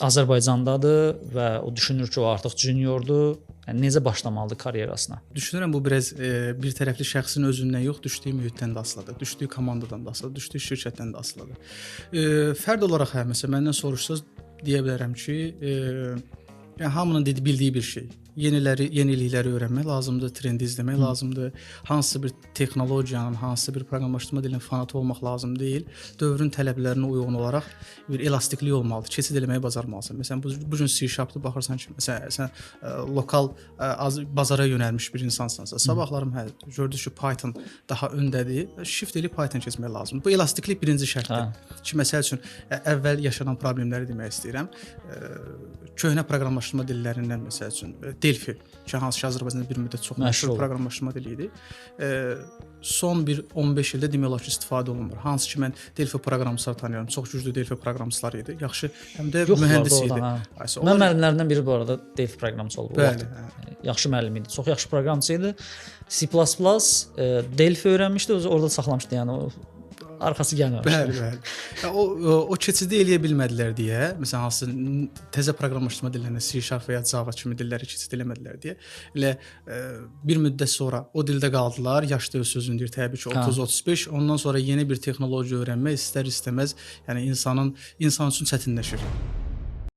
Azərbaycandadır və o düşünür ki, o artıq juniordur. Yəni necə başlamalıdır karyerasına? Düşünürəm bu biraz bir tərəfli şəxsin özündən yox, düşdüyü mühitdən də asılıdır, düşdüyü komandadan da asılıdır, düşdüyü şirkətdən də asılıdır. Fərd olaraq hə, məsələn məndən soruşsaz deyə bilərəm ki, yəni hamının bildiyi bir şey. Yeniləri, yenilikləri öyrənmək lazımdır, trendi izləmək lazımdır. Hansısa bir texnologiyanın, hansısa bir proqramlaşdırma dilinin fanatı olmaq lazım deyil. Dövrün tələblərinə uyğun olaraq bir elastiklik olmalıdır. Keçid eləməyi bacarmalısan. Məsələn, bu gün C#-da baxırsan ki, məsələn, sən lokal az bazara yönəlmiş bir insansansa, sabahlarım hə gördük ki, Python daha öndədir. Shift eləyib Python keçmək lazımdır. Bu elastiklik birinci şərtdir. Ki məsəl üçün əvvəl yaşanan problemləri demək istəyirəm. Köhnə proqramlaşdırma dillərindən məsəl üçün Delphi, ki hansı ki Azərbaycanda bir müddət çox məşhur proqramlaşdırma dili idi. Son bir 15 ildə demək olar ki, istifadə olunmur. Hansı ki mən Delphi proqramçıları tanıyıram. Çox güclü Delphi proqramçıları idi. Yaxşı, həm də Yoxdular mühəndis doğrudan, idi. hə. Aysa, Mən müəllimlərindən biri bu arada Delphi proqramçısı olub. O Bəli, vaxt. hə. Yaxşı müəllim idi. Çox yaxşı proqramçı idi. C++, Delphi öyrənmişdi, özü orada saxlamışdı, yəni o arxası gəlməmişdi. Bəli, bəli. Ya, o keçidi eləyə bilmədilər deyə, məsələn hansı təzə proqramlaşdırma dillərinə C# və ya Java kimi dilləri keçid eləmədilər deyə, elə bir müddət sonra o dildə qaldılar. Yaş da öz sözünü deyir təbii ki, 30-35, ondan sonra yeni bir texnologiya öyrənmək istər-istəməz, yəni insanın insan üçün çətinləşir.